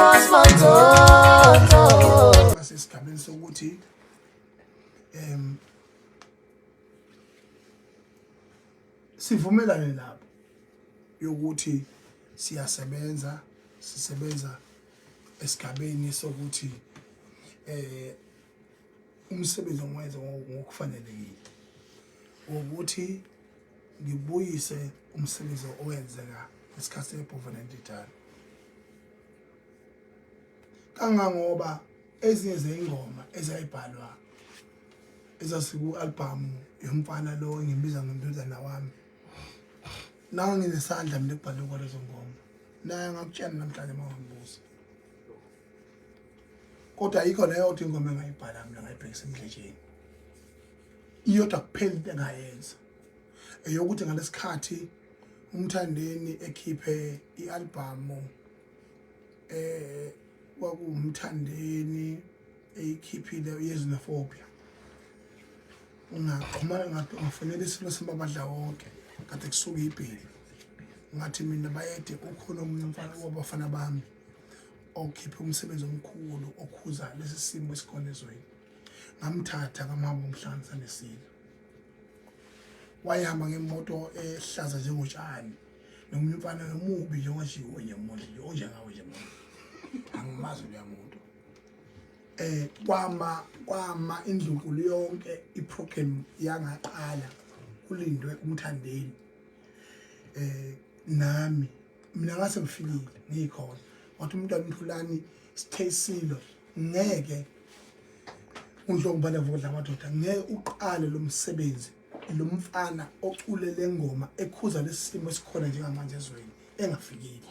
Amos Manzonzo. Basesigabeni sokuthi sivumelane nabo yokuthi siyasebenza, sisebenza esigabeni sokuthi umsebenzi ongiwenza ngokufanelekile ukuthi ngibuyise umsebenzi owenzeka ngesikhathi sebhova nendidane, kangangoba ezinye zey'ngoma ezayibhalwa ezasiku-albhamu yomfana lo engimbiza ngendodana wami, nanginesandla mina ekubhaleni kwalezo ngoma, naye ngakutshela namhlanje uma ngibuza. Kodwa ayikho neyodwa ingoma engayibhala mina ngayibhekisa emdletsheni. Iyodwa kuphela into engayenza eyokuthi ngalesikhathi uMthandeni ekhiphe i-albhamu, kwakuwuMthandeni eyikhiphile yezinophobia, ngaxhumana ngafonela isilo semabadla wonke kade kusuka ibheli, ngathi mina bayede, ukhona omunye umfana wabafana bami okhiphe umsebenzi omkhulu okhuza lesi simo esikhona ezweni. Ngamthatha ngamhamba umhlanganisa nesilo, wayehamba ngemoto ehlaza njengotshani nomunye umfana nomubi njengojiwe nje umuntu nje onjengawe nje muntu, angimazi loya muntu. Kwama indlunkulu yonke iprogram yangaqala kulindwe uMthandeni. Nami mina ngase ngifikile ngikhona, wathi umntwana uMthulani sithe isilo ngeke uNdlombane vodla amadoda, ngeke uqale lo msebenzi lo mfana ocule le ngoma ekhuza lesimo esikhona njengamanje ezweni engafikile.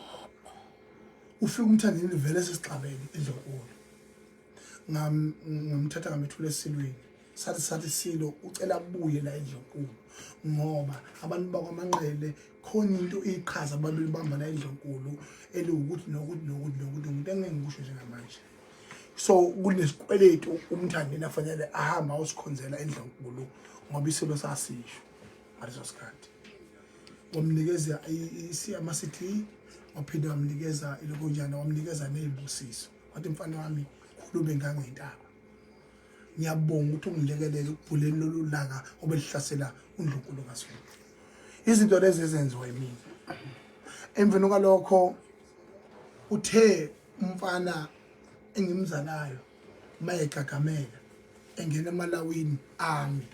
Ufika uMthandeni vele sesixabene endlunkulu, ngamthatha ngamethula esilweni, sathi silo ucela abuye la endlunkulu ngoba abantu bakwaManqele khona into iqhaza ababelibamba la endlunkulu eliwukuthi nokuthi nokuthi nokuthi nokuthi engeke ngikusho njengamanje. So kunesikweletu uMthandeni afanele ahambe ayosikhonzela endlunkulu ngoba isilo sasisho ngaleso sikhathi. Wamnikeza ama-CD, waphinde wamnikeza ilokonjana, wamnikeza ney'busiso, wathi mfana wami khulube ngangentaba, ngiyabonga ukuthi ungilekelele ukubhuleni lolu laka obelihlasela uNdlunkulu kaZulu. Izinto lezi ezenziwa yimina. Emveni kwalokho uthe umfana engimzalayo mayegagamela engena emalawini ami,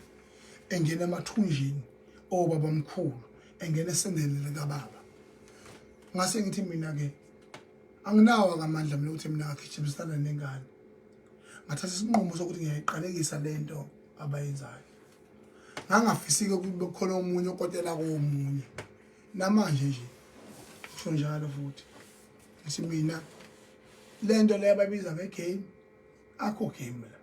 engena emathunjini obaba mkhulu, engena esendeni likababa, ngase ngithi mina ke anginawo akamandla mina ukuthi mina ngagijimisana nengane. Ngathatha isinqumo sokuthi ngiyayiqalekisa lento abayenzayo. Ngangafisike ukuthi bekukhona omunye okotela komunye. Namanje nje kusho njalo futhi ngithi mina lento le ababiza ngegame, akho game la.